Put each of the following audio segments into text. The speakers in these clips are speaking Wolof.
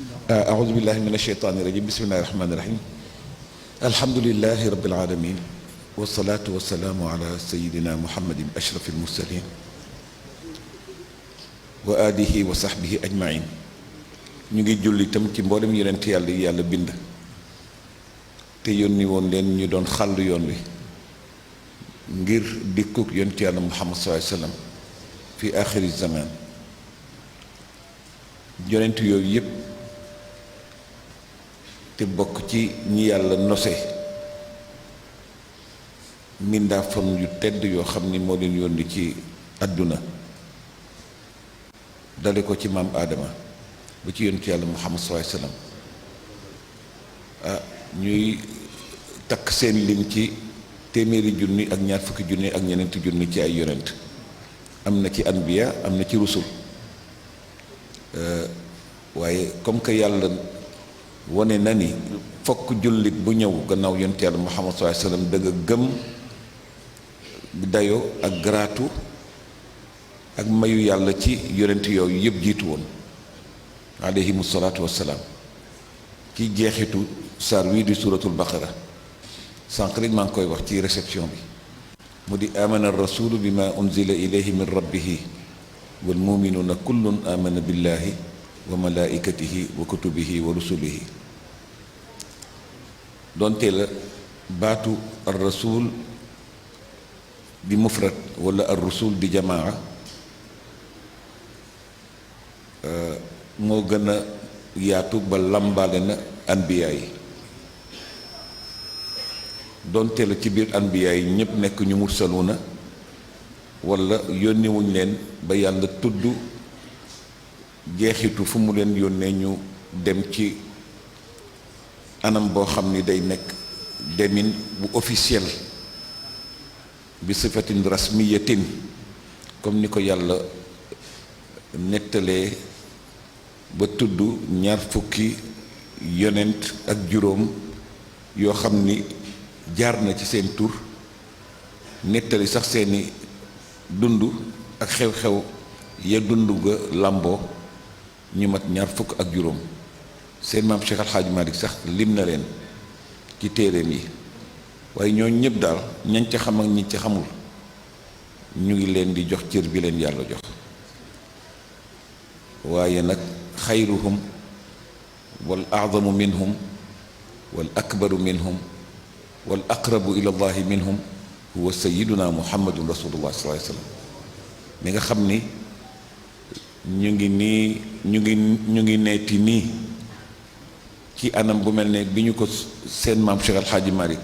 أعوذ بالله من الشيطان الرجيم بسم الله الرحمن الرحيم الحمد لله رب العالمين والصلاة والسلام على سيدنا محمد أشرف المرسلين وآله وصحبه أجمعين ñu ngi julli tam ci mboolem yonent yàlla yi yàlla bind te yónni woon leen ñu doon xàll yoon wi ngir dikkuk yonent yàlla Muhammad sallallahu alayhi wa sallam fi aaxiri zaman yonent yooyu yépp te bokk ci ñi yàlla nose mbindaafam yu tedd yoo xam ni moo leen yónni ci àdduna dale ko ci maam aadama ba ci yonent yàlla Muhammad sallallahu alayhi wa sallam ñuy takk seen lim ci téeméeri junni ak ñaar fukki junni ak ñeneenti junni ci ay yonent am na ci anbiya am na ci rusul waaye comme que yàlla wane na ni fokk jullit bu ñëw gannaaw yonent yàlla Muhammad sallallahu alayhi wa sallam da nga gëm dayo ak garaatu ak mayu yàlla ci yonent yooyu yëpp jiitu woon alayhimu salaatu wassalaam ci jeexitu saar wii di suuratul baqara sànq rek maa ngi koy wax ci réception bi mu di amana rasulu bima unzila ilayhi min rabbihi wal muminuuna kullun amana billahi wa malaikatihi wa kutubihi wa rusulihi doonte la baatu ar rasul di mufrad wala ar rusul di jamaa moo gën a yaatu ba lambaale na anbiya yi doonte la ci biir anbiya yi ñépp nekk ñu mursaluuna wala yónniwuñ leen ba yàlla tudd jeexitu fu mu leen yónnee ñu dem ci anam boo xam ni day nekk demin bu officiel bi sifatin rasmiyatin comme ni ko yàlla nettalee ba tudd ñaar fukki yonent ak juróom yoo xam ni jaar na ci seen tur nettali sax seeni dund ak xew-xew ya dund ga làmboo ñu mat ñaar fukk ak juróom seen maam Cheikh Al Hadj Malick sax lim na leen ci téereem yi waaye ñooñu ñëpp daal ñañ ca xam ak ñi ca xamul ñu ngi leen di jox cër bi leen yàlla jox waaye nag xayruhum wal a'zamu minhum wal akbaru minhum wal aqrabu ila allahi minhum huwa sayyiduna muhammadun rasulullah sallallahu alayhi wa sallam mi nga xam ni ñu ngi nii ñu ngi neeti nii ci anam bu mel ne bi ñu ko seen maam Cheikh Al Hadj Malick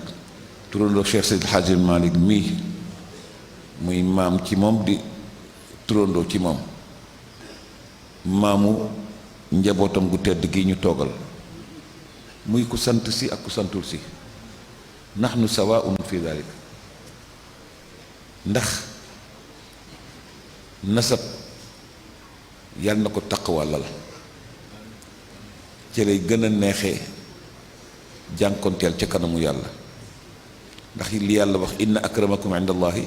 turandoo Cheikh Seydi El Hadji Malick mii muy maam ci moom di turandoo ci moom maamu njabootam gu tedd gi ñu toogal muy ku sant si ak ku santul si nahnu sawaa'un fi dalik ndax nasab yàlla na ko taqwalal ci lay gën a neexee jànkonteel ca kanamu yàlla ndax li yàlla wax inna akramakum inda allahi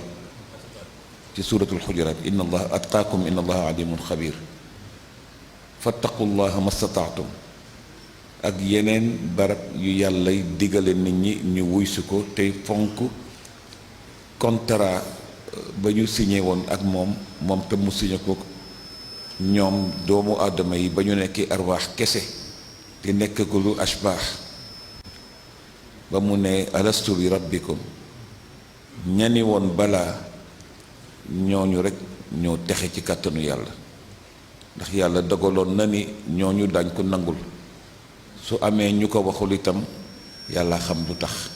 ci suuratul xujuraat inna allaha atqaakum inna allaha alimun xabir fattaqullaha mastataatum ak yeneen barab yu yàllay digale nit ñi ñu wuysu ko tey fonk contrat ba ñu signé woon ak moom te mu signé ko ñoom doomu aadama yi ba ñu nekkee arwaax kese te nekk ko lu ashbaax ba mu ne alastu bi rabbikum ñani woon balaa ñooñu rekk ñoo texe ci kàttanu yàlla ndax yàlla dogaloon na ni ñooñu dañ ko nangul su amee ñu ko waxul itam yàlla xam lu tax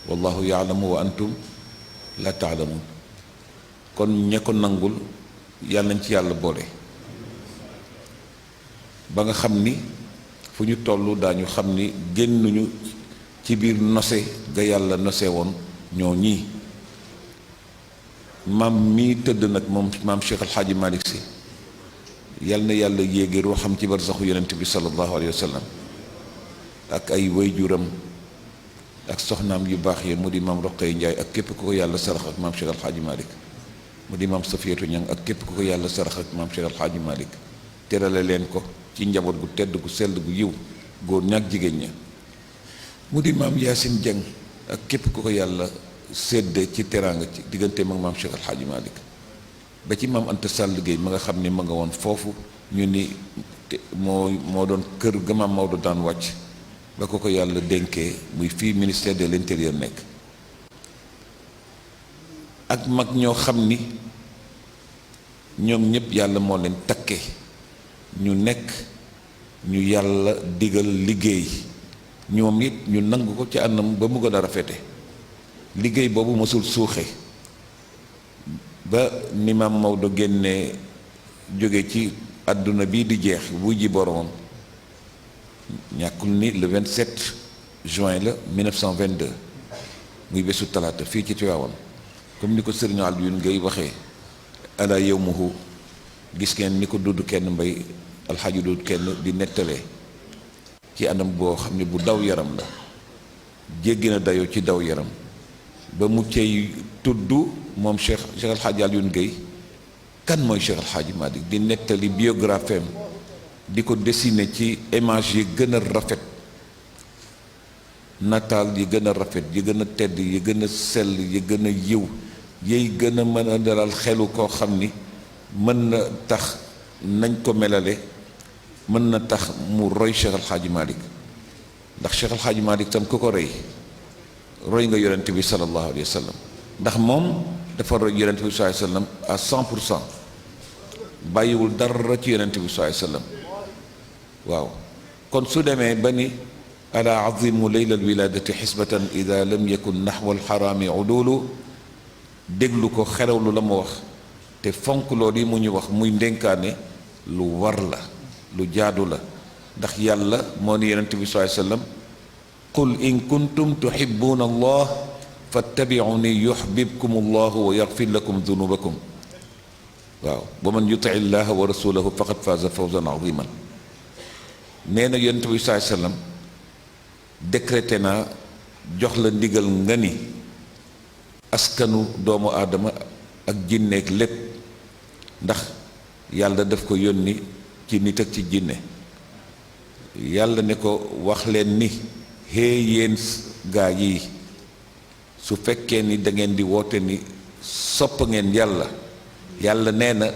wallahu yaalamu wa antum la taalamun kon ña ko nangul yàlla nañ ci yàlla boole ba nga xam ni fu ñu toll daañu xam ni génnuñu ci biir nose ga yàlla nose woon ñoo ñii maam mii tëdd nag moom maam Cheikh Al Hadji Malick Sy yal na yàlla yéegi ruuxam ci barsaxu yonent bi sallallahu alayhi wa sallam ak ay wayjuram ak soxnaam yu baax yi mu di maam Roqay Njaay ak képp ku ko yàlla sarax ak maam Cheikh Al Hadji Malick mu di maam Safiyatu Ñang ak képp ku ko yàlla sarax ak maam Cheikh Al Hadji Malick terale leen ko ci njaboot gu tedd gu sell gu yiw góor ñaak jigéen ña mu di maam Yaasin Jeng ak képp ku ko yàlla sédde ci teraanga ci diggante mag maam Cheikh Alxaaji Malick ba ci maam Anta Sall Gueye ma nga xam ni ma nga woon foofu ñu ni moo doon kër ga maam Maodo daan wàcc ba ko yàlla dénkee muy fii ministère de l'intérieur nekk ak mag ñoo xam ni ñoom ñépp yàlla moo leen takke ñu nekk ñu yàlla digal liggéey ñoom it ñu nangu ko ci anam ba mu gën a rafete liggéey boobu mësul suuxe ba ni maam Maodo génnee jóge ci àdduna bii di jeex wuy ji boromam ñàkkul ni le 27 juin la 1922 muy bésu talaata fii ci Tivaouane comme ni ko Serigne Alioune Gueye waxee ala yawmuhu gis ngeen ni ko dudd kenn mbay alxaaji dudd kenn di nettalee ci anam boo xam ne bu daw yaram la jéggi na dayoo ci daw yaram ba mu cay tudd moom Cheikh alxaaji Alioune Gueye kan mooy Cheikh alxaaji Malick di nettali biographie di ko dessiner ci image yi gën a rafet nataal yi gën a rafet yi gën a tedd yi gën a sell yi gën a yiw yiy gën a mën a dalal xelu koo xam ni mën na tax nañ ko melale mën na tax mu roy Cheikh alxaaji Malick ndax Cheikh alxaaji Malick tam ku ko roy nga yonent bi sallallahu alayhi wa sallam ndax moom dafa roy yonent bi sallallahu alayhi wa sallam à 100% bàyyiwul dara ci yonent bi sallallahu alayhi wa sallam waaw kon su demee ba ni ala azimu leyla alwiladati xisbatan ida lam yakun naxwa alxaraami udulu déglu ko xerewlu la mu wax te fonk loolu yi mu ñu wax muy ndénkaane lu war la lu jaadu la ndax yàlla moo ni yonent bi sallallahu alayhi wa sallam qul in kuntum tuhibbuna allah fattabi'uni yuhbibkum allah wa yaghfir lakum dunubakum waaw wa man yuti illaha wa rasulahu faqad faaza fawzan aziman nee na yonent bi sallallahu alayhi wa sallam décrété naa jox la ndigal nga ni askanu doomu aadama ak jinneek lépp ndax yàlla daf ko yónni ci nit ak ci jinne yàlla ne ko wax leen ni xée yéen gaa yi su fekkee ni da ngeen di woote ni sopp ngeen yàlla yàlla nee na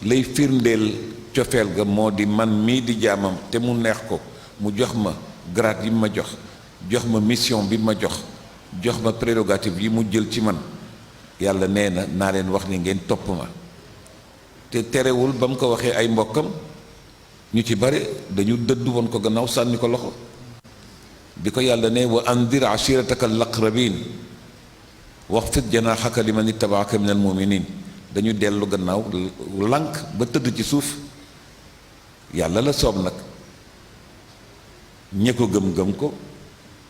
lay firndeel cofeel ga moo di man mii di jaamam te mu neex ko mu jox ma grade yi ma jox ma mission bi ma jox ma prérogative yi mu jël ci man yàlla nee na naa leen wax ni ngeen topp ma te terewul ba mu ko waxee ay mbokkam ñu ci bare dañu dëdd woon ko gannaaw sànni ko loxo bi ko yàlla ne wa andir ashirataka alaqrabin waxfid janaxaka liman ittabaaka min almuminin dañu dellu gannaaw lànk ba tëdd ci suuf yàlla la soob nag ña ko gëm ko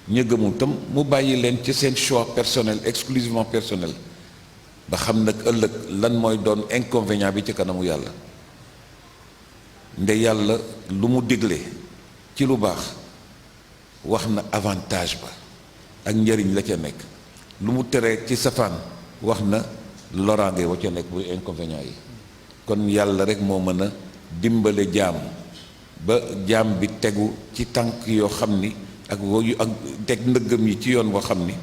ña gëmul tam mu bàyyi leen ci seen choix personnel exclusivement personnel ba xam nag ëllëg lan mooy doon inconvénient bi ci kanamu yàlla nde yàlla lu mu digle ci lu baax wax na avantage ba ak njëriñ la ca nekk lu mu tere ci safaan wax na loraange wa ca nekk muy inconvénient yi kon yàlla rek moo mën a dimbale jaam ba jaam bi tegu ci tànk yoo xam ni ak woyu ak teg ndëggam yi ci yoon boo xam ni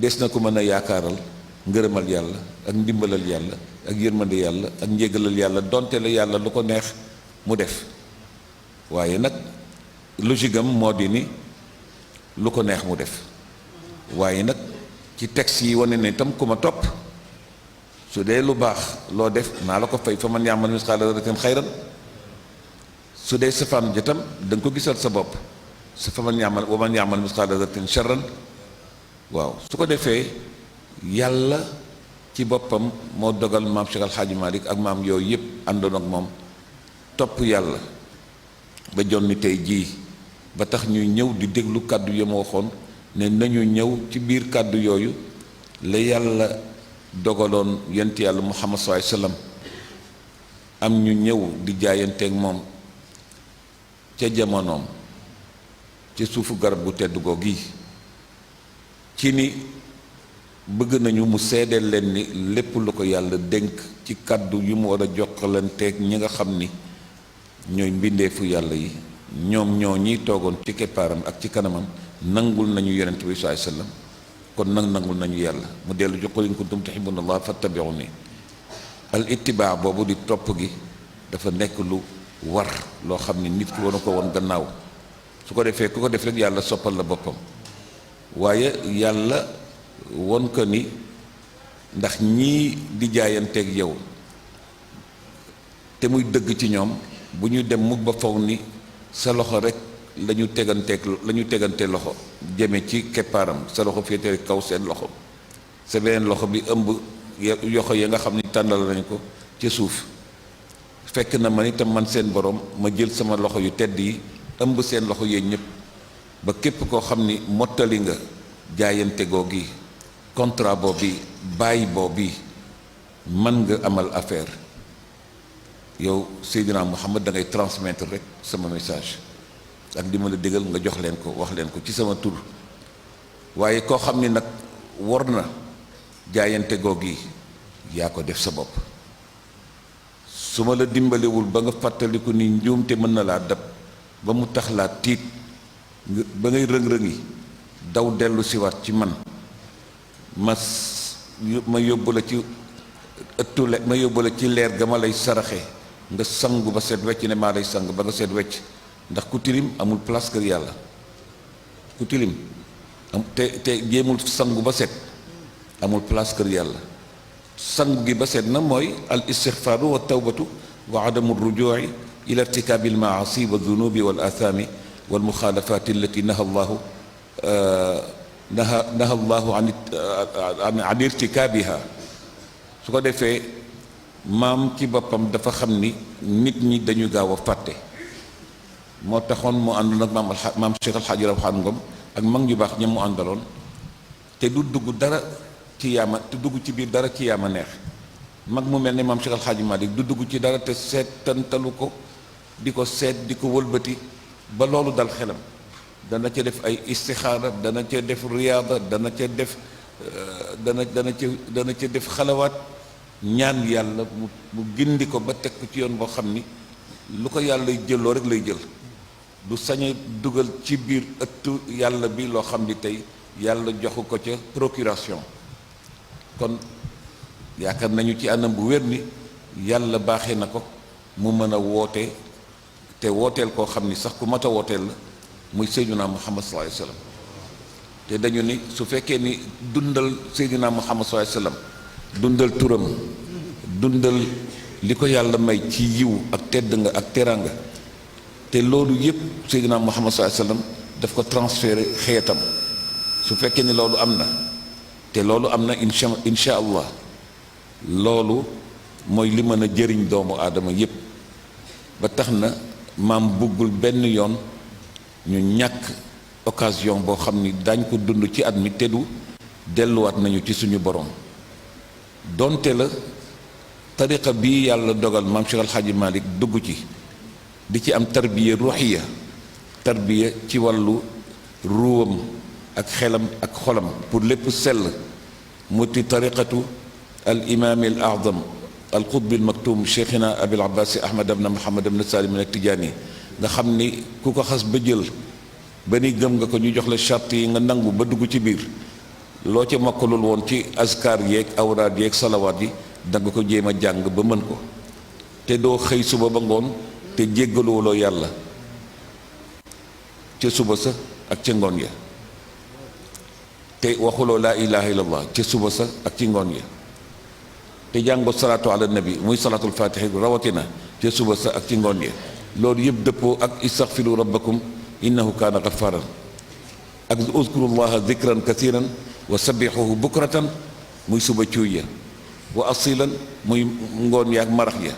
des na ko mën a yaakaaral ngërëmal yàlla ak ndimbalal yàlla ak yërmande yàlla ak njégalal yàlla donte la yàlla lu ko neex mu def waaye nag logique am moo di ni lu ko neex mu def waaye nag ci texte yi wane ne itam ku ma topp su dee lu baax loo def naa la ko fay fa man ya'mal misqaala zarratin xayran su dee safaan jotam da nga ko gisal sa bopp fa man ya'mal misqaala zarratin sharran waaw su ko defee yàlla ci boppam moo dogal maam Cheikh Alxaaji Malick ak maam yooyu yëpp àndoon ak moom topp yàlla ba jonni tey jii ba tax ñuy ñëw di déglu kàddu yi ma waxoon ne nañu ñëw ci biir kàddu yooyu la yàlla dogaloon yent yàlla Muhammad sallallahu alayhi wasallam am ñu ñëw di jaayanteeg moom ca jamonoom ci suufu garab gu tedd googu yi ci ni bëgg nañu mu seedeel leen ni lépp lu ko yàlla dénk ci kàddu yu mu war a jokkalanteeg ñi nga xam ni ñooy mbindeefu yàlla yi ñoom ñoo ñiy toogoon ci keppaaram ak ci kanamam nangul nañu yonent bi sallallahu alayhi wasallam kon nag nangul nañu yàlla mu dellu ci qul in kuntum tuhibbuna allah fattabi'uni al ittibaa boobu di topp gi dafa nekk lu war loo xam ne nit ki war na ko woon gannaaw su ko defee ku ko def rek yàlla soppal la boppam waaye yàlla won ko ni ndax ñii di jaayanteeg yow te muy dëgg ci ñoom bu ñu dem mukk ba faw ni sa loxo rek la ñu tegante loxo jëme ci keppaaram sa loxo féete kaw seen loxo sa beneen loxo bi ëmb yoxo ya nga xam ni tàndal nañ ko ci suuf fekk na man itam man seen borom ma jël sama loxo yu tedd yi ëmb seen loxo yéen ñëpp ba képp koo xam ni mottali nga jaayante googi contrat boobu bàyyi boobu man nga amal affaire yow Seydina Muhammad da ngay transmettre rek sama message ak di ma la digal nga jox leen ko wax leen ko ci sama tur waaye koo xam ni nag war na jaayante googi yaa ko def sa bopp su ma la dimbalewul ba nga fàttaliku ni njuumte mën na laa dab ba mu tax laa tiit ba ngay rëng-rëngi daw dellu siwaat ci man ma yóbbu la ci ma yóbbu la ci leer ga ma lay saraxe nga sangu ba seet wecc ne maa lay sang ba nga seet wecc ndax ku tilim amul place kër yàlla ku tilim te jéemul sangu ba set amul place kër yàlla sangu gi ba set na mooy al istixfaaru wa tawbatu wa adamu rujuuci ila irtikaabi al maasi wa dunubi wal athami wal muxaalafaati allati naha allahu an irtikaabiha su ko defee maam ci boppam dafa xam ni nit ñi dañu gaaw a fàtte moo taxoon mu àndoon ak maam Cheikh Alxaaji Rawaan Ngom ak mag ñu baax ñam mu àndaloon te du dugg dara ci yaama te dugg ci biir dara ci yaama neex mag mu mel ne maam Cheikh Alxaaji Malik du dugg ci dara te seetantalu ko di ko seet di ko wëlbati ba loolu dal xelam dana ca def ay istixaara dana ca def riyaada dana ca def xalawaat ñaan yàlla mu gindi ko ba teg ko ci yoon boo xam ni lu ko yàlla jëloo rek lay jël du sañ a dugal ci biir ëttu yàlla bi loo xam ni tey yàlla joxu ko ca procuration kon yaakaar nañu ci anam bu wér ni yàlla baaxee na ko mu mën a woote te wooteel koo xam ni sax ku mat a wooteel la muy Seydina Muhammad sallallahu alayhi wasallam te dañu ni su fekkee ni dundal Seydina Muhammad sallallahu alayhi wasallam dundal turam dundal li ko yàlla may ci yiw ak tedd nga ak teranga te loolu yépp Seydina Muhammad sallallahu alayhi wasallam daf ko transféré xeetam su fekkee ni loolu am na te loolu am na insha allah loolu mooy li mën a jëriñ doomu aadama yépp ba tax na maam buggul benn yoon ñu ñàkk occasion boo xam ni dañ ko dund ci at mi teddu delluwaat nañu ci suñu borom donte la tariqa bii yàlla dogal maam Cheikh Alxaaji Malik dugg ci di ci am tarbiya ruuxiya tarbiya ci wàllu ruwam ak xelam ak xolam pour lépp sell muti tariqatu al imaami al a'zam al qutbi al maktum cheikhina abil abbasi ahmad ibn muhammad ibn salim al tijaani nga xam ni ku ko xas ba jël ba ni gëm nga ko ñu jox la charte yi nga nangu ba dugg ci biir loo ca mokkalul woon ci askar yeeg awraad yeeg salawaat yi danga ko jéem a jàng ba mën ko te doo xëy suba ba ngoon te jéggaluwuloo yàlla ca suba sa ak ca ngoon ya te waxuloo laa ilaha illallah ca suba sa ak ci ngoon ya te jàngoo salaatu ala nabi muy salaatul fatiha rawatina ca suba sa ak ci ngoon ya loolu yëpp dëppoo ak istaghfiru rabbakum innahu kaana ghaffaaran ak uzkurullaha dhikran kathiran wa sabbixuhu bukratan muy suba cuuy ya wa asilan muy ngoon ya ak marax ya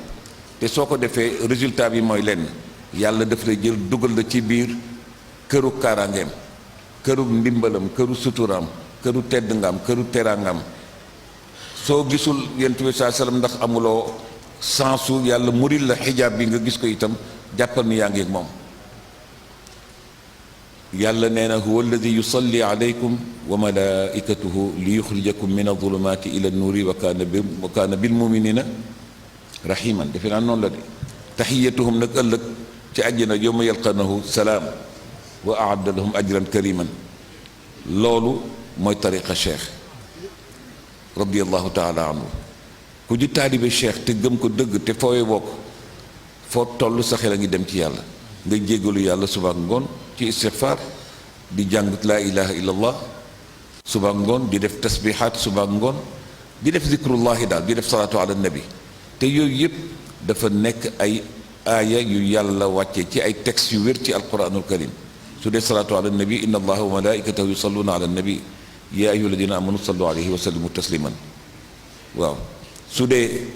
te soo ko defee résultat bi mooy lenn yàlla daf lay jël dugal la ci biir këru kaaraangeem këru ndimbalam këru suturaam këru tedd ngaam këru teraangam soo gisul yonent bi saa sallam ndax amuloo sansu yàlla muril la xijaab bi nga gis ko itam jàppal ni yaa ngi ak moom yàlla nee na huwa alladi yusalli alaykum wa malaikatuhu li yuxrijakum min adulumati ila nuuri wa kaana bil muminina rahiman defe naa noonu la de taxiyatuhum nag ëllëg ci àjjana yawma yalqanahu salaam wa aadda lahum ajran kariman. loolu mooy tariqa cheikh radiallahu taala anhu. ku di taalibe cheikh te gëm ko dëgg te foowe bokk foo toll sa xel a ngi dem ci yàlla, nga jéggalu yàlla suba ak ngoon ci istixfaar, di jàng laa ilaha illallah suba ak ngoon, di def tasbihaat suba ak ngoon, di def zikrullahi daal, di def salaatu ala nabi. te yooyu yëpp dafa nekk ay aaya yu yàlla wàcce ci ay textes yu wér ci alquranul karim. su dee salaatu ala nabi, inna allaha wa malaikatahu yusalluna ala nabi ya ayyuha alladina amanu sallu alayhi wa sallimu tasliman. waaw su dee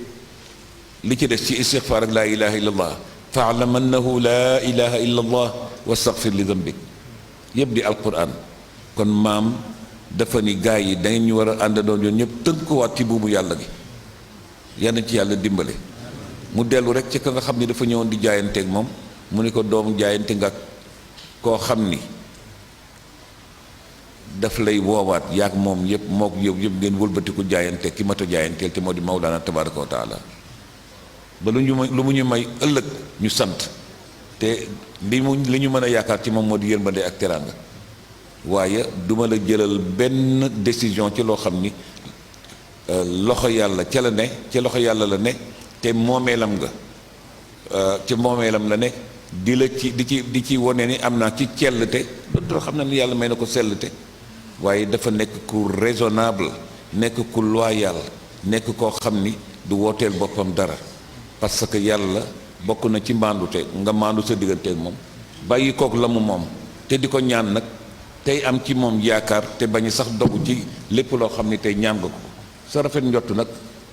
li ci des ci istixfaar ak laa ilaha illallah, faalam annahu laa ilaha illallah wastaghfir li dambik, yëpp di alquran. kon maam dafa ni gaa yi da ngeen ñu war a àndandoo ñoom ñëpp tënkuwaat ci buubu yàlla gi. yal na ci yàlla dimbale. mu dellu rek ci ka nga xam ni dafa ñëwoon di jaayanteeg moom, mu ni ko doomu jaayante nga koo xam ni daf lay woowaat yaag moom yëpp mook yow yëpp ngeen wëlbatiku jaayante ki mat a jaayanteel te moo di Mawlana tabaraka wa taala. ba lu mu ñu may ëllëg ñu sant, te li ñu mën a yaakaar ci moom moo di yërmande ak teraanga. waaye duma la jëlal benn décision ci loo xam ni loxo yàlla ca la ne, ca loxo yàlla la ne, te moomeelam nga ci moomeelam la ne, di ci wone ni am naa ci cellte. loolu xam na ni yàlla may na ko sellte, waaye dafa nekk ku raisonnable, nekk ku loyal, nekk koo xam ni du wooteel boppam dara. parce que yàlla bokk na ci maandute nga maandu sa digganteeg moom, bàyyi kook la mu moom, te di ko ñaan nag tey am ci moom yaakaar, te bañ sax dogu ci lépp loo xam ni tey ñaan nga ko. sa rafet njott nag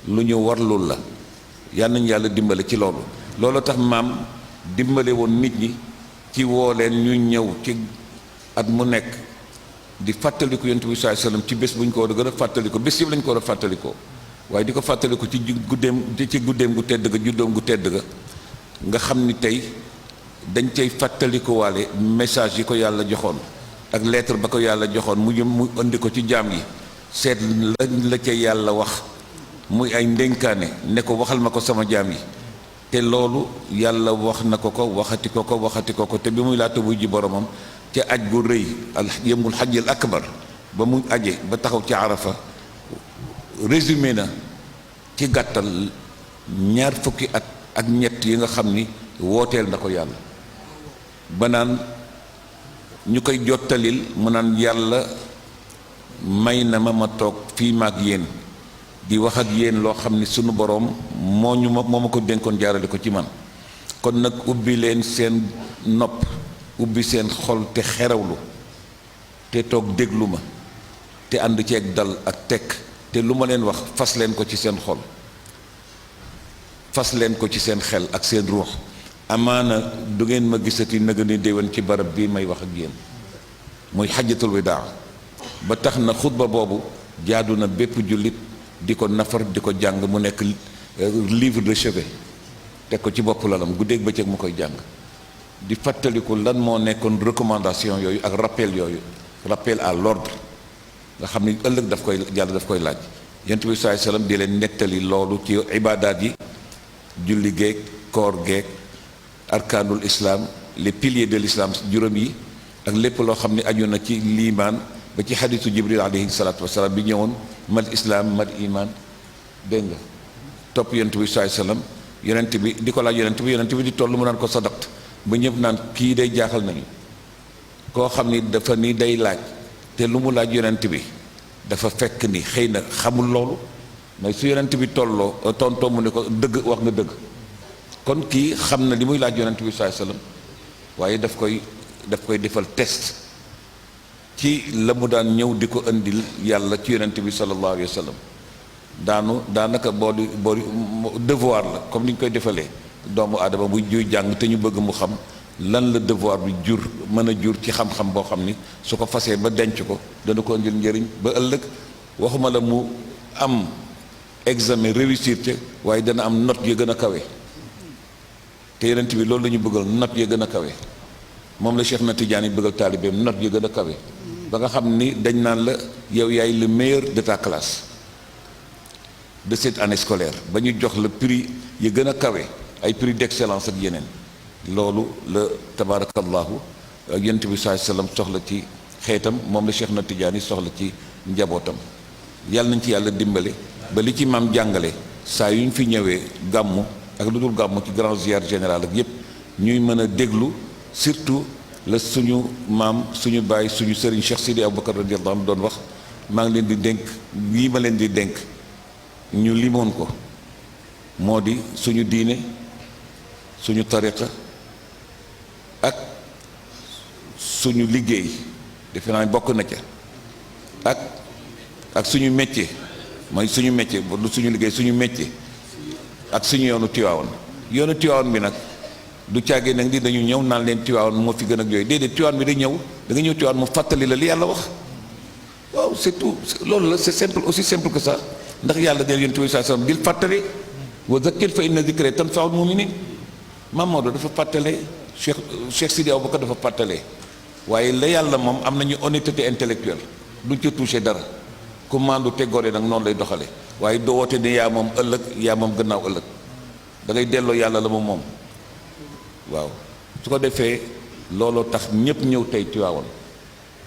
lu ñu warlul la. yal nañu yàlla dimbale ci loolu. loolu tax maam dimbale woon nit ñi ci woo leen ñu ñëw ci at mu nekk di fàttaliku yonent bi sallallahu alayhi wasallam ci bés bu ñu ko war a gën a fàttaliko, bés yëpp lañu ko war a fàttalikoo, waaye di ko fàttaliku ci guddeem gu tedd ga, juddoom gu tedd ga. nga xam ni tey dañ cay fàttalikuwaale message yi ko yàlla joxoon ak lettre ba ko yàlla joxoon mu indi ko ci jaam yi, seet la ca yàlla wax muy ay ndénkaane ne ko waxal ma ko sama jaam yi. te loolu yàlla wax na ko waxati ko te bi muy laata wuy ji boromam ca aj gu rëy al yemul xajjal akbar ba mu aje ba taxaw ci arafa, résumé na ci gàttal 20 fukki at ak ñett yi nga xam ni wooteel na ko yàlla. ba naan ñu koy jottalil mu naan yàlla may na ma toog fii maag yéen di wax ak yéen loo xam ni sunu boroom moo ma ko dénkoon jaarale ko ci man. kon nag ubbi leen seen nopp, ubbi seen xol te xerawlu, te toog déglu ma, te ànd ceeg dal ak tekk, te lu ma leen wax fas leen ko ci seen xol, fas leen ko ci seen xel ak seen ruux. amaana du ngeen ma gisati naga ni déwén ci barab bii may wax ak yéen, muy xajjatul widaa. ba tax na xutba boobu jaadu na bépp jullit di ko nafar, di ko jàng, mu nekk livre de chevet, teg ko ci bopp lalam guddeeg bëccëg mu koy jàng, di fàttaliku lan moo nekkoon recommandation yooyu ak rappel yooyu, rappel à l'ordre nga xam ni ëllëg daf koy yàlla daf koy laaj. yonent bi sallallahu alayhi wasallam di leen nettali loolu ci ibaadaat yi, julli geeg koor geeg arkaanul islam, les piliers de l'islam juróom yi, ak lépp loo xam ne aju na ci liimaan, ba ci xadiisu jibril alayhi salaatu wasalaam bi ñëwoon mal islam mal iman. dégg nga topp yonent bi sallallahu alayhi wasallam, yonent bi di ko laaj yonent bi di toll mu naan ko sadaqt, ba ñëpp naan kii day jaaxal nañu. koo xam ni dafa ni day laaj, te lu mu laaj yonent bi dafa fekk ni xëy na xamul loolu, mais su yonent bi tontoo mu ne ko dëgg wax nga dëgg. kon kii xam na li muy laaj yonent bi sallallahu alayhi wasallam, waaye daf koy defal test ci la mu daan ñëw di ko indil yàlla ci yonent bi sallallahu alayhi wasallam. daanaka boo di devoir la, comme ni ñu koy defalee doomu aadama bu juy jàng te ñu bëgg mu xam lan la devoir bi mën a jur ci xam-xam boo xam ni su ko fasee ba denc ko dana ko indil njëriñ ba ëllëg. waxuma la mu am examen réussir ca, waaye dana am note yu gën a kawe. te yonent bi loolu la ñu bëggal, note yu gën a kawe. moom la Cheikh na Tidiane bëggal taalibeem, note yu gën a kawe, ba nga xam ni dañ naan la yow yaay le meilleur de ta classe de cette année scolaire. ba ñu jox la prix yi gën a kawe ay prix d'excellence ak yeneen loolu la tabarakallahu yonent bi sallallahu alayhi wasallam soxla ci xeetam moom la Cheikh na Tidiane soxla ci njabootam yàlla nañ ci yàlla dimbale ba li ci maam jàngale saa yu ñu fi ñëwee gàmmu ak lu dul gàmmu ci grand ziar général ak yépp ñuy mën a déglu surtout la suñu maam suñu baay suñu sëriñ Cheikh Sidi Aboubacar radiyallahu anhu doon wax maa ngi leen di dénk lii ma leen di dénk ñu limoon ko moo di suñu diine suñu tariqa ak suñu liggéey defe naa bokk na ca ak suñu métier mooy suñu métier lu suñu liggéey suñu métier ak suñu yoonu Tiwaawan bi nag du caagee nag di dañu ñëw naan leen Tiwaawan moo fi gën ak yooyu déedéet Tiwaawan bi day ñëw da nga ñëw Tiwaawan mu fàttali la li yàlla wax waaw c'est tout loolu la c'est simple aussi simple que ça ndax yàlla del yonent bi sallallahu alayhi wasallam dil fàttali wa zakkir fa inna zikra tanfa'ul mu'minin Maam Maodo dafa fàttale Cheikh Sidi Aboubacar dafa fàttale waaye la yàlla moom am nañu honnêteté intellectuelle duñ ca touché dara ku maandu te gore nag noonu lay doxale waaye doo woote ne yaa moom ëllëg yaa moom gannaaw ëllëg da ngay delloo yàlla la moom waaw su ko defee looloo tax ñépp ñëw tey Tiwaawan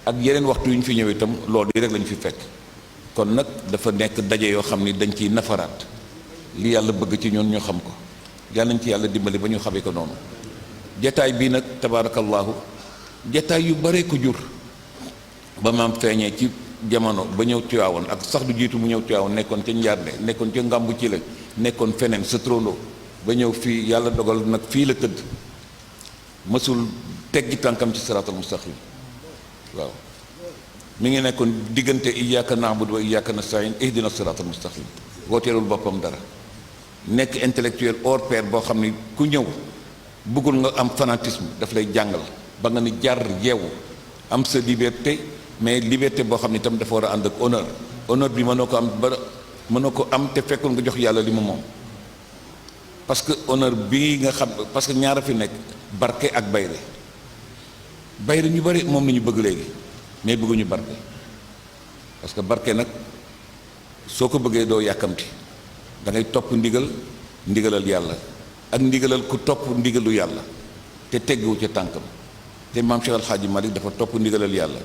ak yeneen waxtu yu ñu fi ñëw itam loolu yi rek lañu fi fekk kon nag dafa nekk daje yoo xam ni dañ ciy nafaraat li yàlla bëgg ci ñun ñu xam ko yàlla nañ ci yàlla dimbali ba ñu xamee ko noonu jataay bii nag tabaarakallaahu jataay yu bare ko jur ba maam feeñee ci jamono ba ñëw Tiwaawan ak sax du jiitu mu ñëw Tiwaawan nekkoon ca Njaarnde nekkoon ca Ngambu ci la nekkoon feneen sa trondo ba ñëw fii yàlla dogal nag fii la tëdd mësul teggi tànkam ci siraatal mustaqim waaw mi ngi nekkoon diggante iyyaka na'budu wa iyyaka nasta'in ihdina siraatal mustaqim wooteelul boppam dara nekk intellectuel hors pair boo xam ni ku ñëw bëggul nga am fanatisme daf lay jàngal ba nga ni jar yeewu am sa liberté mais liberté boo xam ni itam dafa war a ànd ak honneur bi mënoo ko am te fekkul nga jox yàlla li mu moom parce que honneur bi nga xam parce que ñaara fi nekk barke ak bayre ñu bari moom la ñu bëgg léegi mais bëgguñu barke parce que barke nag soo ko bëggee doo yàkkamti da ngay topp ndigalal yàlla ak ndigalal ku topp ndigalu yàlla te tegguwu ca tànkam te maam Cheikh Al Hadji Malick dafa topp ndigalal yàlla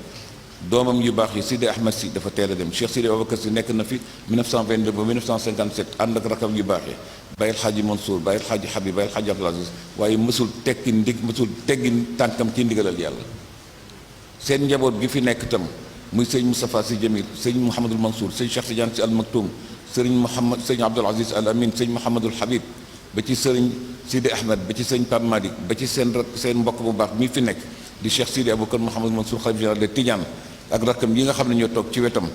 doomam yu baax yi Sidi Ahmed si dafa teel a dem Cheikh Sidi Aboubacar si nekk na fi 1922 ba 1957 ànd ak rakam yu baax yi Baye El Hadji Mansour Baye El Hadji Habib Baye El Hadji Abdoul Aziz waaye mësul teggi tànkam ci ndigalal yàlla seen njaboot gi fi nekk itam muy sëñ Moustapha Sy Jamil sëñ Mouhamadul Mansour sëñ Cheikh Tidiane Sy Al Maktoum sëñ Abdoul Aziz Al Amin sëñ Mouhamadul Habib ba ci sëriñ Sidi Ahmed ba ci sëñ Pape Malick ba ci seen mbokk bu baax mi fi nekk di Cheikh Sidi Aboubacar Mouhamadul Mansour xalif général de Tidiane ak rakkam yi nga xam ne ñoo toog ci wetam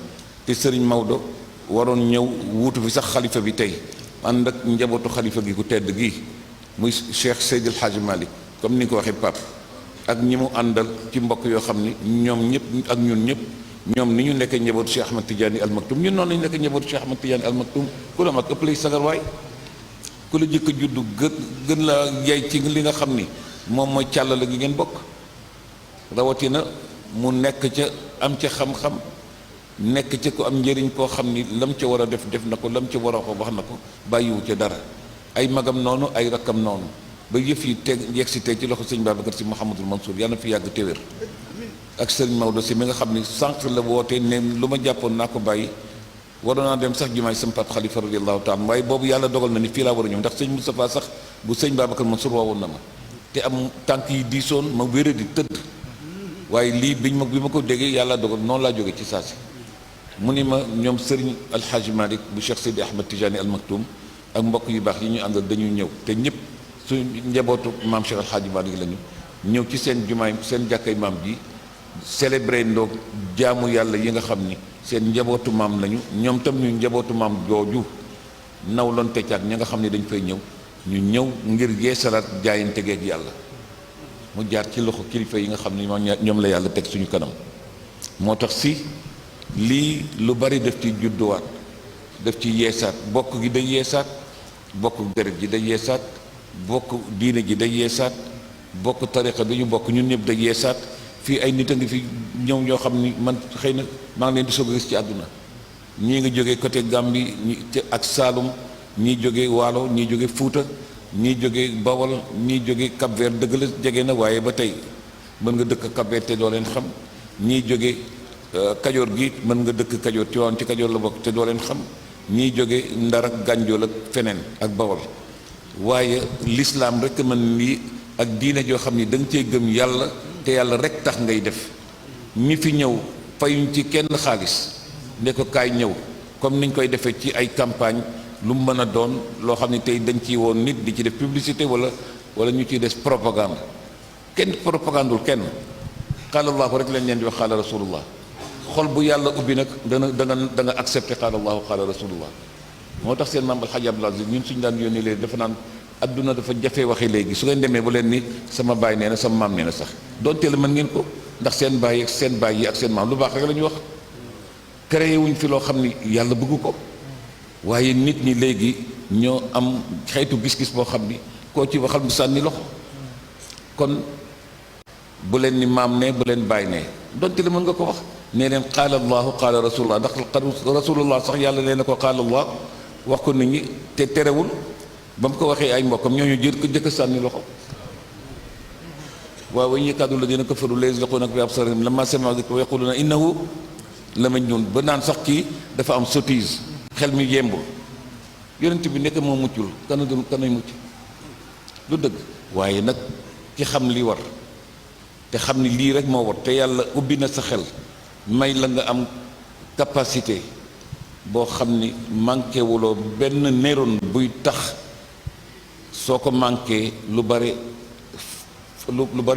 te sëriñ Maodo waroon ñëw wuutu fi sax xalifa bi tey ànd ak njabootu xalifa gi ku tedd gi muy Cheikh Seydil Hadji Malick comme ni nga ko waxee Pape ak ñi mu àndal ci mbokk yoo xam ni ñoom ñëpp ak ñun ñëpp ñoom ni ñu nekk njabootu Cheikh Ahmed Tidiane Al Maktoum ñun noonu lañu nekk njabootu Cheikh Ahmed Tidiane Al Maktoum ku la mag ëpp lay sagar waay ku la jëkk juddu gën la yay ci li nga xam ni moom mooy càllale gi ngeen bokk rawatina mu nekk ca am ca xam-xam nekk ca ko am njëriñ koo xam ni lam ca war a def na ko lam ca war a wax na ko bàyyiwu ca dara ay magam noonu ay rakkam noonu ba yëf yi teg yegg si tey ci loxo sëñ Babacar si Mouhamadul Mansour yàlla na fi yàgg téwér ak sëriñ Maodo si mi nga xam ni sànq la woote ne lu ma jàppoon naa ko bàyyi waroon naa dem sax jumaay sama pap xalifa radiyallahu taala waaye boobu yàlla dogal na ni fii laa war a ñëw ndax sëñ Moustapha sax bu sëñ Babacar Mansour woowoon na ma te am tànk yi diisoon ma wéra di tëdd waaye lii bi ma ko déggee yàlla dogal noonu laa jóge ci saa si mu ni ma ñoom sëriñ alxaaji Malick bu Cheikh Sidi Ahmed Tijani Al Maktoum ak mbokk yu baax yi ñu àndal dañuy ñëw te ñëpp su njabootu maam Cheikh alxaaji Malick lañu ñëw ci seen jumaay seen jàkkay maam ji célébré ndoog jaamu yàlla yi nga xam ni seen njabootu maam lañu ñoom tam ñu njabootu maam jooju nawloon teccaat ña nga xam ne dañ fay ñëw ñu ñëw ngir yeesalaat jaayante geeg yàlla mu jaar ci loxo kilifa yi nga xam ne ñoom la yàlla teg suñu kanam moo tax si lii lu bari def ci judduwaat def ci yeesaat bokk gi day yeesaat bokk deret ji day yeesaat bokk diine ji day yeesaat bokk tariqa bi ñu bokk ñun ñëpp day yeesaat fii ay nit a ngi fi ñëw ñoo xam ni man xëy na maa ngi leen di soog a gis ci àdduna ñii nga jógee côté Gambie ak Saalum ñii jóge Waalo ñii jóge Fuuta ñii jóge Bawol ñii jóge Cap-Vert dëgg la jege na waaye ba tey mën nga dëkk Cap-Vert te doo leen xam ñii jóge Kajoor gi mën nga dëkk Kajoor Tiwaawan ci Kajoor la bokk te doo leen xam ñii jóge Ndar ak Gànjool ak feneen ak Bawol waaye lislaam rek mën lii ak diine joo xam ni da nga cee gëm yàlla te yàlla rek tax ngay def ñi fi ñëw fayuñ ci kenn xaalis ne ko kaay ñëw comme niñ koy defee ci ay campagne lu mu mën a doon loo xam ne tey dañ ciy woon nit di ci def publicité wala ñu ciy des propagande kenn propagandul kenn qaala allahu rek lañ leen di wax qaala rasulullah xol bu yàlla ubbi nag da nga accepté qaala allahu qaala rasulullah moo tax seen maam alxaaji Abdul Aziz ñun suñu daan yónni léegi dafa naan adduna dafa jafe waxi léegi su ngeen demee ba leen ni sama baay nee na sama maam nee na sax donte la mën ngeen ko ndax seen baay ak seen baay yi ak seen maam lu baax rek la ñu wax créé wuñ fi loo xam ni yàlla bëgg ko waaye nit ñi léegi ñoo am xeetu gis-gis boo xam ni koo ci waxal mu sànni loxo kon bu leen ni maam ne bu leen baay ne donte la mën nga ko wax nee leen qaala allahu qaala rasulullah ndax rasulullah sax yàlla nee na ko qaala allah wax ko nit ñi te terewul ba mu ko waxee ay mbokkam ñooñu jëkk sànni loxo waaw wa in yakaadu lladiina kafaru la yuzliquunaka bi absaarihim lammaa sami'u dhikra wa yaquuluuna innahu la majnuun ba naan sax kii dafa am sottise xel mi yembul yonent bi nekk moo muccul kanay mucc lu dëgg waaye nag ki xam li war te xam ni lii rek moo war te yàlla ubbi na sa xel may la nga am capacité boo xam ni manqué wuloo benn neurones buy tax soo ko manqué lu bari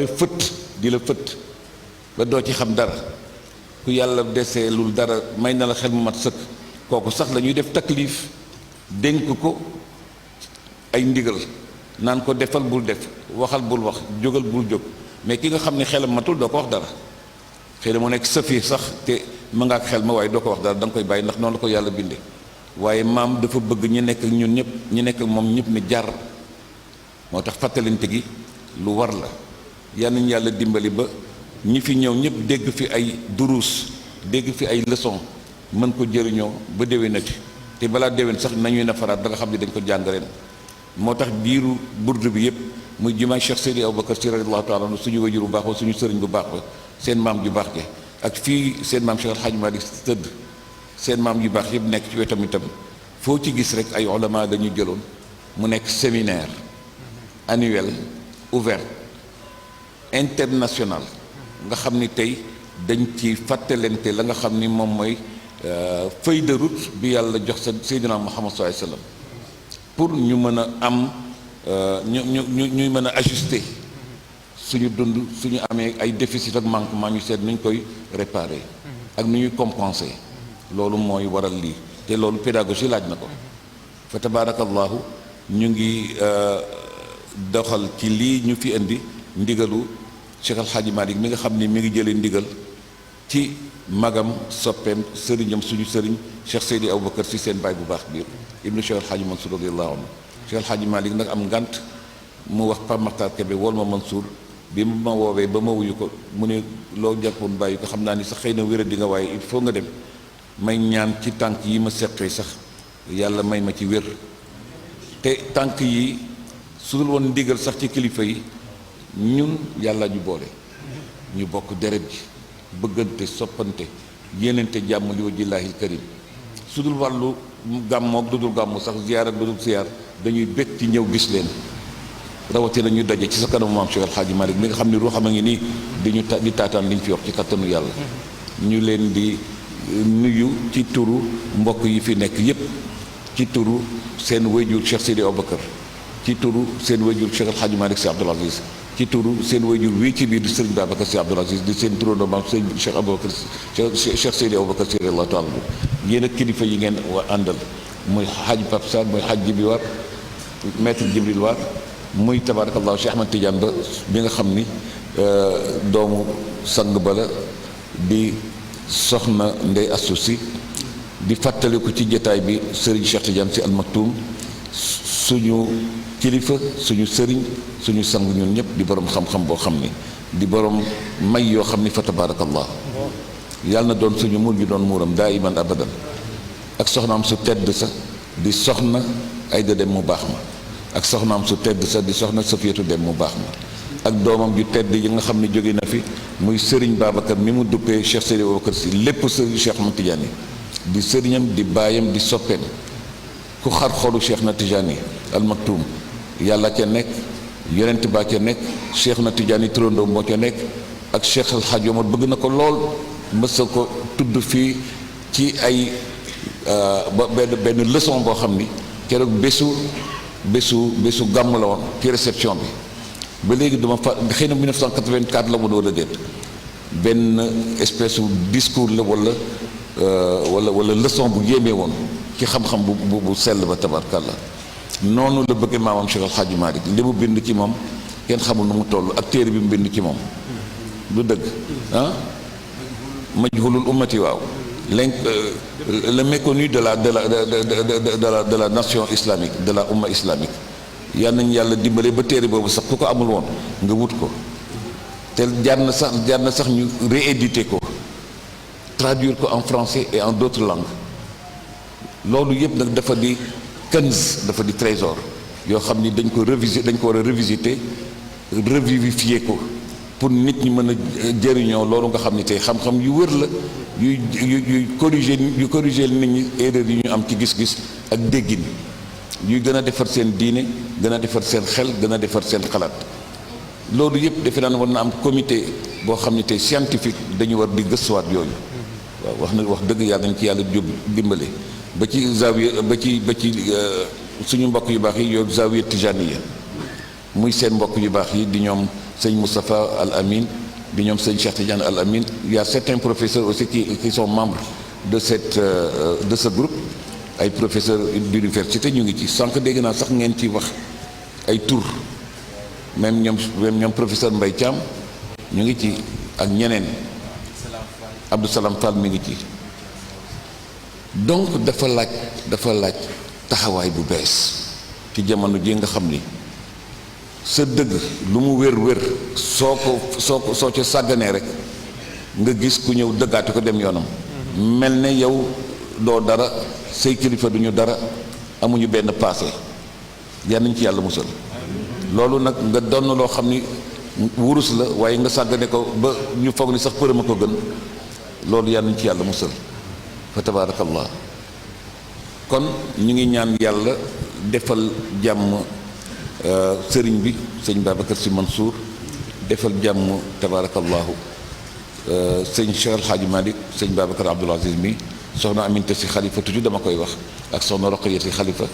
fëtt di la fëtt ba doo ci xam dara ku yàlla desee lul dara may na la xel mu mat sëkk kooku sax la ñuy def taklif dénk ko ay ndigal naan ko defal bul def waxal bul wax jógal bul jóg mais ki nga xam ne xelam matul doo ko wax dara xëy na mu nekk safiir sax te ma nga ak xel ma waaye doo ko wax dara da nga koy bàyyi ndax noonu la ko yàlla bindee waaye maam dafa bëgg ñi nekk ak ñun ñëpp ñi nekk ak moom ñëpp ni jar moo tax fàttalante gi lu war la yal nañu yàlla dimbali ba ñi fi ñëw ñëpp dégg fi ay duruus dégg fi ay leçon mën ko jëriñoo ba déwénati te balaa déwén sax nañuy nafaraat da nga xam ne dañ ko jàng ren moo tax diiru burdu bi yëpp muy jumaay Cheikh Seydi Aboubacar Sy radiyallahu taala anhu suñu wajur bu baax ba suñu sëriñ bu baax ba seen maam ju baax ja ak fii seen maam Cheikh El Hadj Malick tëdd seen maam yu baax yëpp nekk ci wetam itam foo ci gis rek ay ulama dañu jëloon mu nekk séminaire annuel ouvert international nga xam ni tey dañ ci fàttalente la nga xam ni moom mooy feuille de route bi yàlla jox sa Seydina Muhammad sallallahu alayhi wasallam pour ñu mën a am ñuy mën a ajuster suñu dund suñu amee ay déficit ak manquement ñu seet nuñ koy réparer ak nu ñuy compenser loolu mooy waral lii te loolu pédagogie laaj na ko fa tabarakallahu ñu ngi doxal ci lii ñu fi indi ndigalu Cheikh Al Hadji Malick mi nga xam ni mi ngi jëlee ndigal ci magam soppeem sëriñam suñu sëriñ Cheikh Seydi Aboubacar Sy seen baay bu baax biir ibnu Cheikh Al Hadji Mansour radiyallahu anhu Cheikh Al Hadji Malick nag am ngant mu wax Pape Makhtar Kébé wool ma Mansour bi ma woowee ba ma wuyu ko mu ne loo jàppoon bàyyi ko xam naa ni sax xëy na wéra di nga waaye il faut nga dem may ñaan ci tànk yi ma seqee sax yàlla may ma ci wér te tànk yi su dul woon ndigal sax ci kilifa yi ñun yàlla ñu boole ñu bokk deret ji bëggante soppante yéenante jàmm li wajillaahi karim su dul wàllu gàmmoog du dul gàmmu sax ziyaar ak du dul ziyaar dañuy bég ci ñëw gis leen rawatina ñu daje ci sa kanamu maam Cheikh El Hadji Malick mi nga xam ne ruuxam a ngi nii di taataan li ñu fi wax ci kattanu yàlla ñu leen di nuyu ci turu mbokk yi fi nekk yépp ci turu seen wayjur Cheikh Seydi Aboubacar ci turu seen wayjur Cheikh El Hadji Malick Sy Abdoul Aziz ci turu seen wayjur wii ci biir di Serigne Babacar Sy Abdoul Aziz di seen turandoo maam Serigne Cheikh Aboubacar Cheikh Seydi Aboubacar Sy radiyallahu taala yéen ak kilifa yi ngeen àndal muy Hadj Pape Sarr muy Hadj Jibi War maître Jibril War muy tabarakallahu Cheikh Ahmad Tidiane ba bi nga xam ni doomu sang bala di soxna Ndey Astou Sy di fàttaliku ci jataay bi Serigne Cheikh Tidiane Sy Al Maktoum suñu kilifa suñu sëriñ suñu sang ñun ñëpp di borom xam-xam boo xam ni di borom may yoo xam ni fa tabarakallah yàlla na doon suñu mur gi doon muuram daa iman abadan ak soxnaam su tedd sa di soxna ay da dem mu baax ma ak soxnaam su tedd sa di soxna Safiyatu Dem mu baax ma ak doomam ju tedd yi nga xam ne jóge na fi muy Serigne Babacar mi mu duppee Cheikh Seydi Babacar Sy lépp Serigne Cheikh Ahmad Tidiane di sëriñam di baayam di soppeem ku xar xolu Cheikh na Tidiane al Maktoum yàlla ca nekk yonent baa ca nekk Cheikh na Tidiane turandoo moo ca nekk ak Cheikh El Hadj Omar bëgg na ko lool mësa ko tudd fii ci ay ba benn leçon boo xam ni keroog bésu gàmm la woon ci réception bi ba léegi duma fa xëy na 1984 la mu doon a déet benn espèce discours la wala leçon bu yéemee woon ci xam-xam bu sell ba tabarkàlla noonu la bëgg maamam Cheikh El Hadj Malick li mu bind ci moom kenn xamul nu mu toll ak téere bi mu bind ci moom du dëgg ah majhulul ummati waaw le méconnu de la nation islamique de la umma islamique yal nañu yàlla dimbale ba téere boobu sax ku ko amul woon nga wut ko te jaar na sax ñu rééditer ko traduire ko en français et en d'autres langues loolu yëpp nag dafa di kanz dafa di trésor yoo xam ni dañ ko war a revisiter revivifier ko pour nit ñi mën a jëriñoo loolu nga xam ni tey xam-xam yu wër la yuy corriger nit ñi erreur yi ñu am ci gis-gis ak déggin yuy gën a defar seen diine gën a defar seen xel gën a defar seen xalaat loolu yëpp defe naa ne war na am comité boo xam ni tey scientifique dañu war di gëstuwaat yooyu waaw wax dëgg yàlla nañ ci yàlla jóg dimbale ba ci zawiya ba ci suñu mbokk yu baax yi yow zawiya tijaniya muy seen mbokk yu baax yi di ñoom sëñ Moustapha Al Amin di ñoom sëñ Cheikh Tidiane Al Amin il y a certains professeurs aussi qui sont membres de ce groupe ay professeurs d'université ñu ngi ci sànq dégg naa sax ngeen ci wax ay tur même ñoom professeur Mbaye Thiam ñu ngi ci ak ñeneen Abdou Salam Fall mi ngi ci donc dafa laaj taxawaay bu bees ci jamono ji nga xam ni sa dëgg lu mu wér soo ca sàgganee rek nga gis ku ñëw dëggaati ko dem yoonam mel ne yow doo dara say kilifa duñu dara amuñu benn passé yal nañ ci yàlla musal loolu nag nga donn loo xam ni wurus la waaye nga sàggane ko ba ñu foog ni sax përëma ko gën loolu yal nañ ci yàlla musal fa tabaarakallah kon ñu ngi ñaan yàlla defal jàmm sëriñ bi sëñ Babacar Sy Mansour defal jàmm tabaarakallahu sëñ Cheikh El Hadj Malick sëñ Babacar Abdoul Aziz mi soxna Aminta Sy Khalifa toujours dama koy wax ak soxna Roqaya Sy Khalifa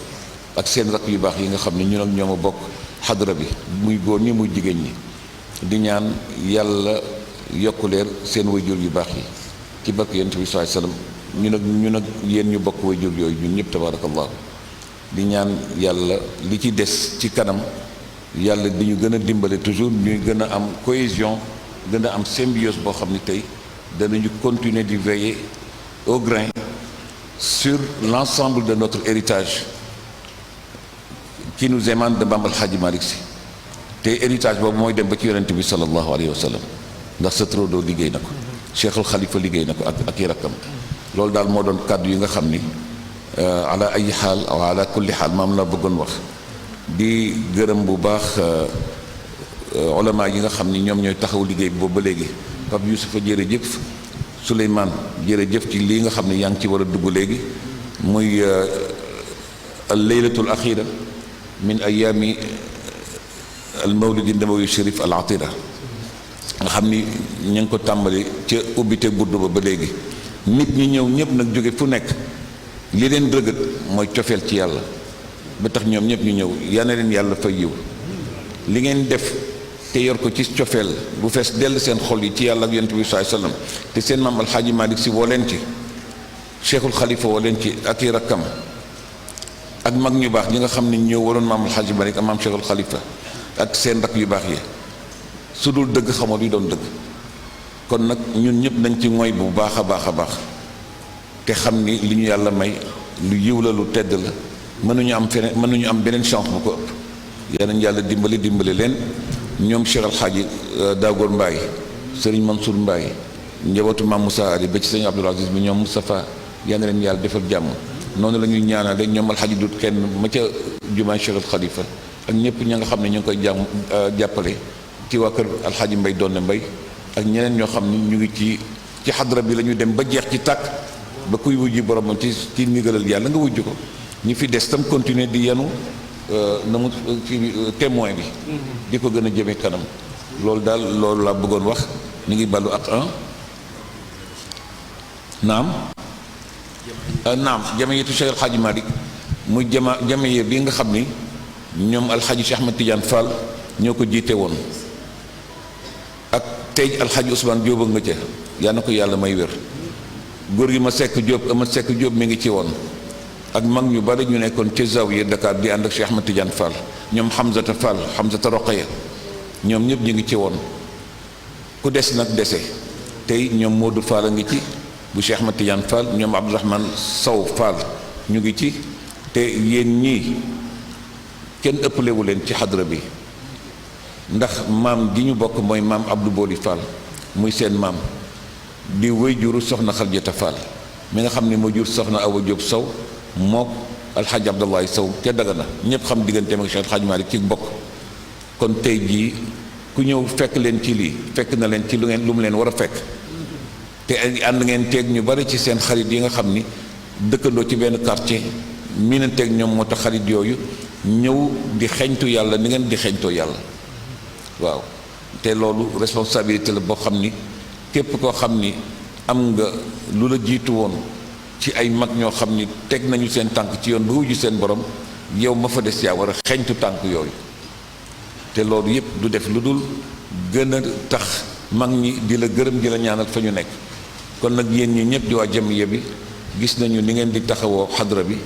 ak seen rakk yu baax yi nga xam ne ñun ak ñoom a bokk xadra bi muy góor ñi muy jigéen ñi di ñaan yàlla yokku leer seen wayjur yu baax yi ci barke yonent bi sallallahu alayhi wasallam ñun ak yéen ñu bokk wayjur yooyu ñun ñëpp tabaarakallahu di ñaan yàlla li ci des ci kanam yàlla di ñu gën a dimbale toujours ñuy gën a am cohésion gën a am symbiose boo xam ni tey danañu continuer di veiller au grain sur l'ensemble de notre héritage qui nous émane de Bamba El Hadji Malick Sy te héritage boobu mooy dem ba ci yonent bi sallallahu alayhi wa sallam ndax sa trodo liggéey na ko Cheikhul Khalifa liggéey na ko ak i rakkam loolu daal moo doon kàddu yi nga xam ni ala ay xaal aw ala kulli xaal maam la bëggoon wax di gërëm bu baax ulama yi nga xam ni ñoom ñooy taxaw liggéey bi boobu ba léegi Pape Youssoufa jërëjëf Souleymane jërëjëf ci lii nga xam ne yaa ngi ci war a dugg léegi muy al laylatul axira min ayaami al mawlidi nabawi sharif al atira nga xam ni ñu ngi ko tàmbali ca ubbite burdu ba léegi nit ñi ñëw ñëpp nag jóge fu nekk li leen rëgët mooy cofeel ci yàlla ba tax ñoom ñëpp ñu ñëw yal na leen yàlla fay yiw li ngeen def te yor ko ci cofeel bu fees dell seen xol yi ci yàlla ak yonent bi sallallahu alayhi wasallam te seen maam alxaaji Malick Sy woo leen ci Cheikhul Khalifa woo leen ci ak i rakkam ak mag ñu baax ñi nga xam ne ñoo waroon maam alxaaji Malick ak maam Cheikhul Khalifa ak seen rakk yu baax yi su dul dëgg xamoo luy doon dëgg kon nag ñun ñëpp nañ ci ngoy bu baax a baax a baax te xam ni li ñu yàlla may lu yiw la lu tedd la mënuñu am beneen chance bu ko ëpp yal nañu yàlla dimbali leen ñoom Cheikh Al Hadji Dagoor Mbaye Serigne Mansour Mbaye njabootu Maam Moussa Ali ba ci Serigne Abdoul Aziz bi ñoom Moustapha yal na leen yàlla defal jàmm noonu la ñuy ñaanale ñoom Al Hadji Dut kenn ma ca jumaay Cheikh Al Khalifa ak ñëpp ña nga xam ne ñu ngi koy jàppale ci waa kër alxaaji Mbay Doon Mbay ak ñeneen ñoo xam ne ñu ngi ci xadra bi la ñu dem ba jeex ci tàkk ba kuy wujji boromam ci ndigalal yàlla nga wujj ko ñi fi des tam continuer di yenu na mu ci témoin bi di ko gën a jëme kanam loolu daal loolu laa bëggoon wax ñu ngi ballu ak naam jamiyatu Cheikh Alxaaji Malick muy jamiya bi nga xam ni ñoom alxaaji Cheikh Ahmed Tidiane Fall ñoo ko jiite woon ak tey alxaaji Ousmane Diop nga ca yaa na ko yàlla may wér góor gi ma sekk Diop ama sekk Diop mi ngi ci woon ak mag ñu bari ñu nekkoon ci Zawiya Dakar di ànd ak Cheikh Ahmed Tidiane Fall ñoom Hamzata Fall Hamzata Roqaya ñoom ñëpp ñu ngi ci woon ku des nag dese tey ñoom Modou Fall a ngi ci bu Cheikh Ahmed Tidiane Fall ñoom Abdourahmane Sow Fall ñu ngi ci te yéen ñii kenn ëppalewu leen ci xadra bi ndax maam gi ñu bokk mooy maam Abdou Boli Fall muy seen maam di wéy juru soxna Xarjata Fall mi nga xam ne moo jur soxna Awa Diop Sow mook alxaaji Abdoulaye Sow ca Dagana ñëpp xam digganteem ak Cheikh Alxaaji Malick ci mbokk kon tey jii ku ñëw fekk leen ci lii fekk na leen ci lu mu leen war a fekk te ànd ngeen teeg ñu bari ci seen xarit yi nga xam ni dëkkandoo ci benn quartier miinanteeg ñoom moo tax xarit yooyu ñëw di xeñtu yàlla ni ngeen di xeñtoo yàlla waaw te loolu responsabilité la boo xam ni képp koo xam ni am nga lu la jiitu woon ci ay mag ñoo xam ni teg nañu seen tànk ci yoon ba wujju seen borom yow ma fa des yaa war a xeñtu tànk yooyu te loolu yépp du def lu dul gën a tax mag ñi di la gërëm di la ñaanal fa ñu nekk kon nag yéen ñi ñëpp di waa jamiya bi gis nañu ni ngeen di taxawoo xadra bi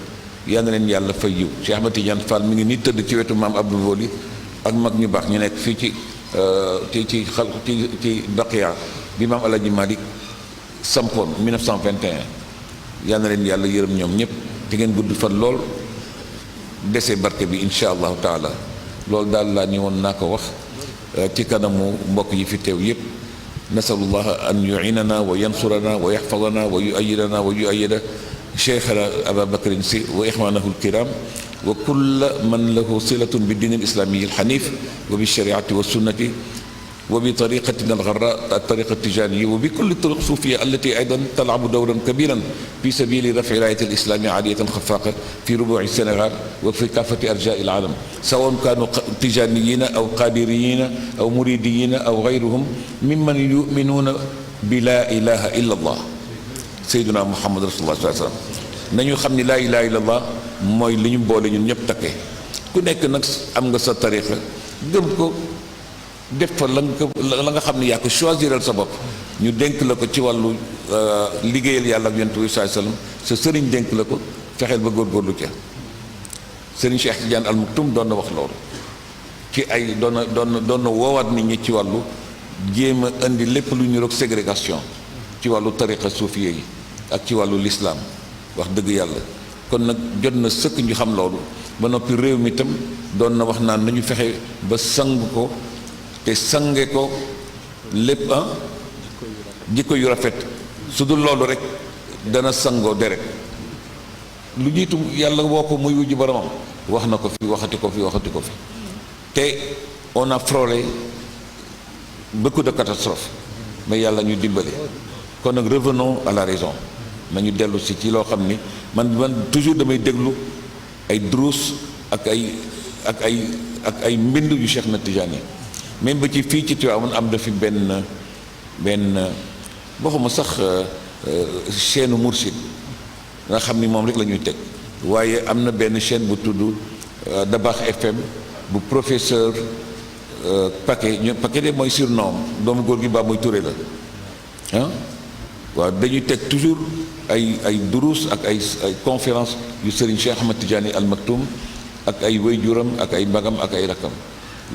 yal na leen yàlla fay yiw Cheikh Ahmed Tidiane Fall mi ngi nii tëdd ci wetu maam Abdou Boli ak mag ñu baax ñu nekk fii ci Baqiya bi maam Alaaji Malick sampoon 1921 yal na leen yàlla yërëm ñoom ñëpp di ngeen gudd fan lool dese barke bi insha allahu taala loolu daal laa ni woon naa ko wax ci kanamu mbokk yi fi teew yëpp nasalullah an yuinana wa yansurana wa yaxfadana wa yuayidana wa yuayida cheikhana aba bakrin si wa ixwanahu alkiram wa kulla man lahu silatun bi diin alislamiyi alxanif wa bi shariati wa sunnati wa bi tariqatina algarra altariqa altijaniya wa bi kulli turuq suufiya allati aydan talabu dawran kabiran fi sabili rafi raayat alislami aliyatan xafaqa fi rubuci sénégal wa fi kaafati arjai alalam sawan kanu tijaniyina aw qadiriyina aw muridiyina aw gayruhum mimman yuminuuna bi la ilaha illa allah sayyiduna muhammad rasulullah sallallahu alayhi wasallam nañu xam ni laa ilaha illa allah mooy li ñu boole ñun ñëpp takkee ku nekk nag am nga sa tariqa gëm ko def fa la nga xam ne yaa ko choisiral sa bopp ñu dénk la ko ci wàllu liggéeyal yàlla ak yonent bi sallallahu alayhi wasallam sa sëriñ dénk la ko fexeel ba góorgóorlu ca sëriñ Cheikh Tidiane Al Maktoum doon na wax loolu ci ay doon na woowaat nit ñi ci wàllu jéem a indi lépp lu ñu roog ségrégation ci wàllu tariqa suufiya yi ak ci wàllu lislaam wax dëgg yàlla kon nag jot na sëkk ñu xam loolu ba noppi réew mi itam doon na wax naan nañu fexe ba sang ko te sange ko lépp jikko yu rafet su dul loolu rek dana sangoo deret lu jiitu yàlla woo ko muy wujju boromam wax na ko fi waxati ko fi te on a frôlé beaucoup de catastrophes mais yàlla ñu dimbale kon nag revenons à la raison nañu dellu si ci loo xam ni man toujours damay déglu ay drous ak ay mbind yu Cheikh na Tidiane même ba ci fii ci Tivaouane am na fi benn waxuma sax chaîne Mourchid nga xam ni moom rek la ñuy teg waaye am na benn chaîne bu tudd Dabakh FM bu professeur Paquet Paquet de mooy surnom doomu góor gi baa muy Touré la waaw dañuy teg toujours ay durus ak ay conférence yu Serigne Cheikh Ahmed Tidiane Al Maktoum ak ay wayjuram ak ay magam ak ay rakam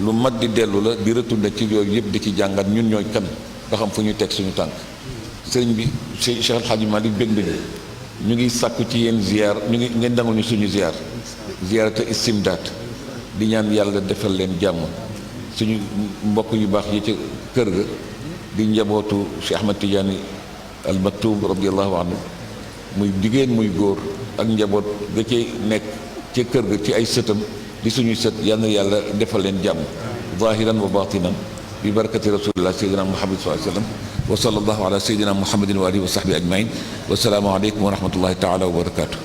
lu mat di dellu la di retourner ci yooyu yëpp di ci jàngat ñun ñooy kan ba xam fu ñu teg suñu tànk sëriñ bi Cheikh El Hadji Malick bég nañu ñu ngi sàkku ci yéen ziar ñu ngi ngeen dangul ñu suñu ziarata istimdaat di ñaan yàlla defal leen jàmm suñu mbokk yu baax yi ci kër ga di njabootu Cheikh Ahmed Tidiane Al Maktoum radiyallahu anhu muy jigéen muy góor ak njaboot ga ci nekk ci kër ga ci ay sëtam di suñu sët yal na yàlla defal leen jàmm zahiran wa batinan bi barakati rasulillah sayyidina muhammad sallallahu alayhi wa sallam wa sallallahu ala sayyidina muhammadin wa alihi wa sahbihi ajmain wa salaamu aleykum wa rahmatullahi taala wa barakatuh